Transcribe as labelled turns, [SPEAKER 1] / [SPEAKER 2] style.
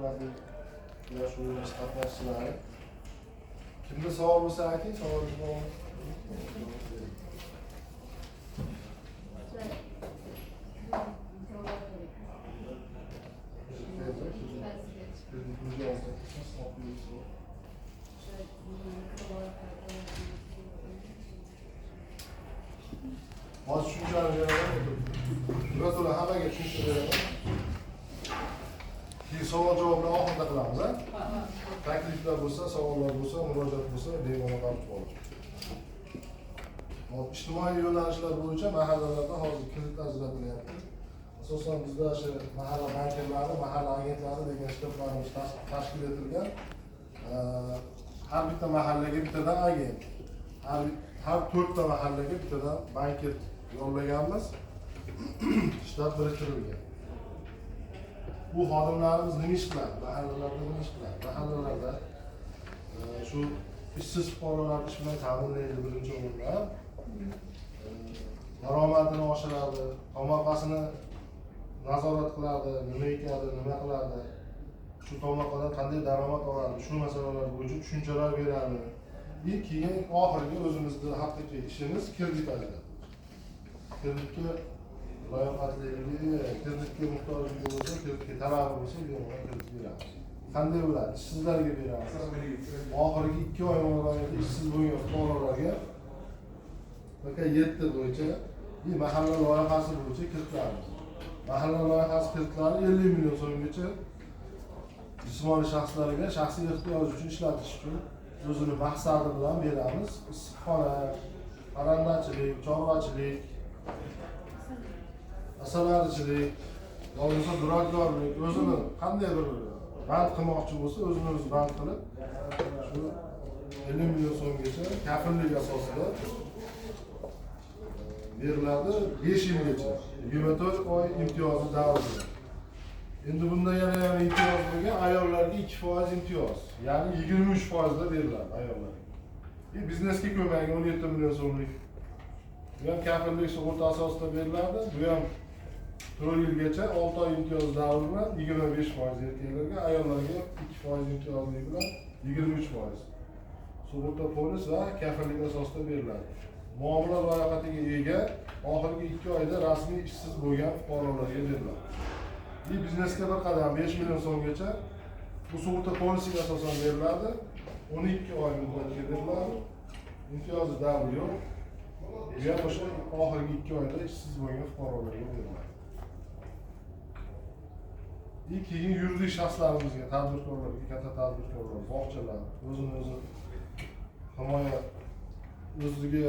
[SPEAKER 1] Hurmatli yosh o'yinish qatnashchilari. Kimda savol bo'lsa ayting, savol javob. Hozir tushunchani beraman. Birato'la hammaga tushuncha beraman. Keyin savol javobni oxirida qilamiz, a? Takliflar bo'lsa, savollar bo'lsa, murojaat bo'lsa, bemalol qilib olamiz. Hop, ijtimoiy yo'nalishlar bo'yicha mahallalarda hozir kredit ajratilyapti. Asosan bizda shu mahalla bankirlari, mahalla agentlari degan shtablarimiz tashkil etilgan. Har bitta mahallaga bittadan agent, har to'rtta mahallaga bittadan bankir yollaganmiz. Shtat biriktirilgan. Bu xodimlarimiz nima ish qiladi? Mahallalarda nima ish qiladi? Mahallalarda shu ishsiz fuqarolarni ish bilan ta'minlaydi birinchi o'rinda. Daromadini oshiradi, tomorqasini nazorat qiladi, nima ekadi, nima qiladi, shu tomorqadan qanday daromad oladi, shu masalalar bo'yicha tushunchalar beradi. Keyin oxirgi o'zimizni haqiqiy ishimiz kredit ajratish. Kreditga layoqatliligi, kreditga muhtojligi bo'lsa, kreditga talabi bo'lsa, bemalol kredit beramiz. Qanday bo'ladi? Ishsizlarga beramiz. Oxirgi 2 oy mobaynida ishsiz bo'lgan fuqarolarga PK7 bo'yicha mahalla loyihasi bo'yicha kiritlarimiz. Mahalla loyihasi kreditlari 50 million so'mgacha jismoniy shaxslarga shaxsiy ehtiyoj uchun ishlatish uchun o'zini maqsadi bilan beramiz. Issiqxona, parrandachilik, chorvachilik, asalarichilik, bo'lmasa duradgorlik, o'zini qanday bir band qilmoqchi bo'lsa, o'zini o'zi band qilib, shu 50 million so'mgacha kafillik asosida beriladi 5 yilgacha, 24 oy imtiyozi davrida. Endi bunda yana ham imtiyoz bo'lgan ayollarga 2% imtiyoz, ya'ni 23% da beriladi ayollarga. Biznesga ko'magi 17 million so'mlik. Bu ham kafillik sug'urta asosida beriladi. Bu ham 4 yilgacha 6 oy imtiyoz davri bilan 25% erkaklarga, ayollarga 2% imtiyozli bilan 23% sug'urta polis va kafillik asosida beriladi. Muomala loyihasiga ega oxirgi 2 oyda rasmiy ishsiz bo'lgan fuqarolarga beriladi. Biznesga bir qadam 5 million so'mgacha bu sug'urta polisiga asosan beriladi. 12 oy muddatga beriladi. Imtiyozi davri yo'q. Bu ham o'sha oxirgi 2 oyda ishsiz bo'lgan fuqarolarga beriladi. Keyin yuridik shaxslarimizga, tadbirkorlarga, katta tadbirkorlar, bog'chalar, o'zini o'zi himoya o'ziga